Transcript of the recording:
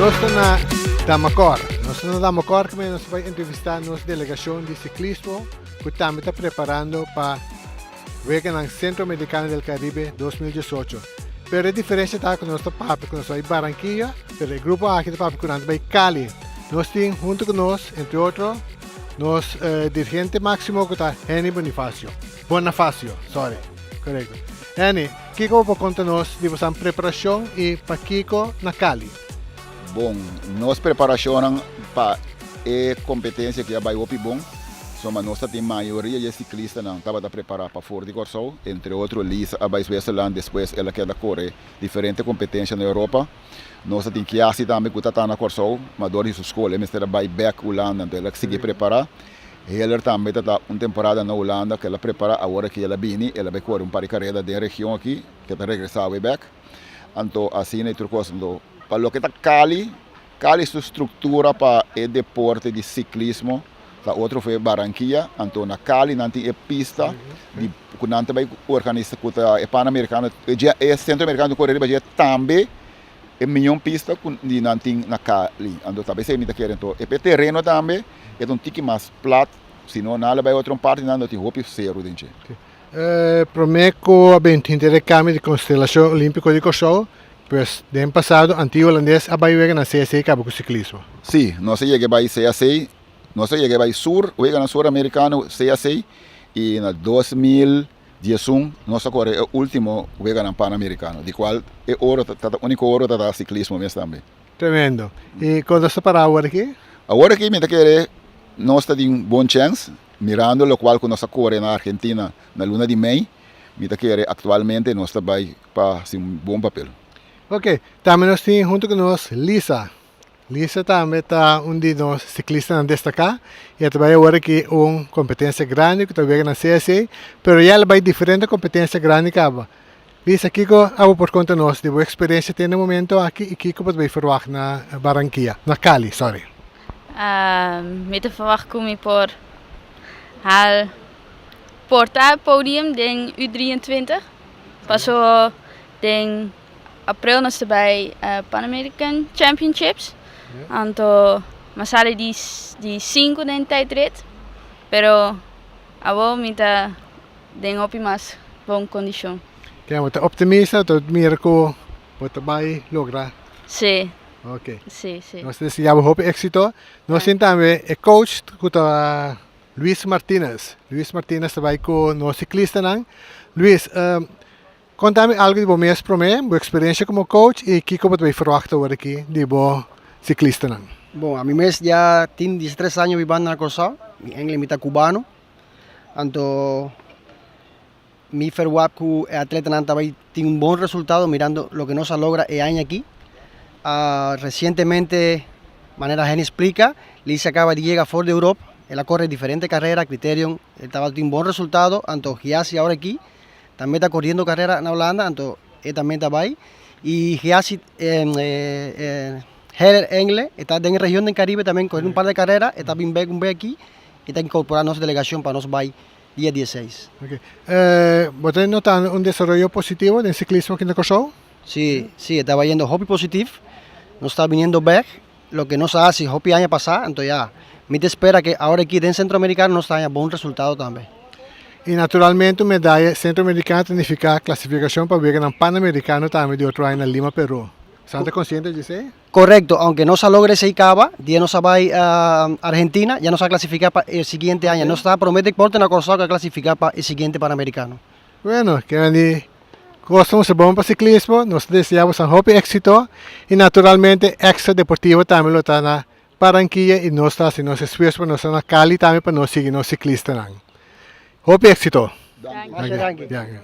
Nos ta na Damacor. Nos ta na Damacor ku nos bai entrevistá nos delegashon di siklismo ku tambe ta preparando pa Weganan Centroamericano del Caribe 2018. Pero e diferensia ta ku nos ta papia ku nos ta bai Barranquilla, pero e grupo aki ta papia ku nan ta bai Cali. Nos tin huntu ku nos, entre otro, nos dirigente máksimo ku ta Henny Bonifacio. Bonafacio, sorry. Korekto. Henny, kiko bo por konta nos di bosan preparashon i pakiko na Cali? Bon, nos preparashonnan pa e kompetensia ku a bai hopi bon. Soma nos ta tin mayoria di e siklistanan tabata prepará pafor di Kòrsou, entre otro Lisa a bai Switzerland, despues el a keda kore diferente kompetensia na Europa. Nos ta tin Kiasi tambe ku ta ta na Kòrsou, ma dor di su skol e mester a bai bèk Hulanda, anto el a sigui prepará. Heller tambe ta ta un temporada na Hulanda ku el a prepará, awor aki el a bini, el a bai kore un par di kareda den region aki, ke ta regresá awe bèk. Anto asina e tur kos. Anto pa loke ta Cali, Cali su struktura pa e deporte di siklismo ta otro for e Barranquilla, anto na Cali nan tin e pista di ku nan ta bai organisa ku ta e Panamericano, e Centro Americano ta kore riba dje tambe e mion pista ku di nan tin na Cali. Anto ta besei mi ta kere anto e tereno tambe e ta un tiki mas plat, si no nan lo bai otro parti nan lo tin hopi seru den dje. Promé ku a bin tin e kambio di konstelashon olímpiko di Kòrsou, pues den pasado Antillo Holandes a bai wega na CAC kaba ku siklismo. Sí, nos a yega bai CAC, nos a yega bai sur, wega na Sur Amerikano, CAC, i na 2011 nos a kore e último weganan Panamerikano, di kual e oro ta ta úniko oro ta ta siklismo mes tambe. Tremendo. I kon nos ta pará awor aki? Awor aki mi ta kere nos ta tin bon chèns. Mirando locual cu nos a core na Argentina na luna di mei, mi ta kere actualmente nos ta bay pa haci un bon papel. Ok, tambe nos tin hunto cu nos Lisa. Lisa tambe ta un di nos ciclistanan destaca y a ta bay awor aki un competencia grandi cu ta wega na CSA, pero ya el a bay diferente competencia grandi caba. Lisa, kico abo por conta nos di bo experiencia te na momento aki y kico bo ta bay verwacht na Barranquilla, na Cali, sorry. Mi ta verwacht ku mi por haal porta e podium den U23. Paso den april nos ta bai Pan American Championships. Anto mi a sali di di sinku den tijdrit. Pero awor mi ta den hopi mas bon kondishon. Ke bo ta optimista, bo ta mira ku bo ta bai logra? Sí. Ok. Sí, sí. Nos ta desea bo hopi éxito. Nos tin tambe e coach ku ta Luis Martinez. Luis Martinez ta bai ku nos siklistanan. Luis, konta mi algu di bo mes promé, bo eksperensia komo coach i kiko bo ta bai ferwagt awor aki di bo siklistanan. Bon, ami mes ya tin diestres aña bibando na Kòrsou. Mi engle mi ta kubano. Anto mi ferwagt ku e atletanan ta bai tin un bon resultado mirando loke nos a logra e aña aki. Resientemente, manera Henny splika, Lisa kaba di yega for di Europa. El a kore diferente karera, criterium, e tabatin un bon resultado. Anto Giasi awor aki tambe ta koriendo karera na Hulanda, anto e tambe ta bai. I Giasi Heller Engle e ta den region den Caribe tambe koriendo un par di karera, e ta bin bek un bek aki. I ta inkorporá nos delegashon pa nos bai dia dieseis. Ok. Bo ta notando un desaroyo positivo den siklismo aki na Kòrsou? Sí, sí, e ta bayendo hopi positif. Nos ta biniendo bèk loke nos a hasi hopi aña pasá, anto ya mi ta spera ke awor aki den Sentroamerikano nos ta haña bon resultado tambe. I naturalmente un medaya Sentroamerikano ta nifiká klasifikashon pa weganan Panamerikano tambe di otro aña na Lima, Perú. San ta konsiente di esei? Korekto, ounke nos a logra esei kaba, dia nos a bai Argentina, ya nos a klasifiká pa e siguiente aña. Nos ta promé deporte na Kòrsou ku a klasifiká pa e siguiente Panamerikano. Bueno, Kenny, kos ta mucha bon pa siklismo, nos ta deseá boso hopi éksito i naturalmente Extra Deportivo tambe lo ta na Barranquilla i nos ta hasi nos esfuerso pa nos ta na Cali tambe pa nos sigui nos siklistanan. Hopi éksito! Masha danki. Danki.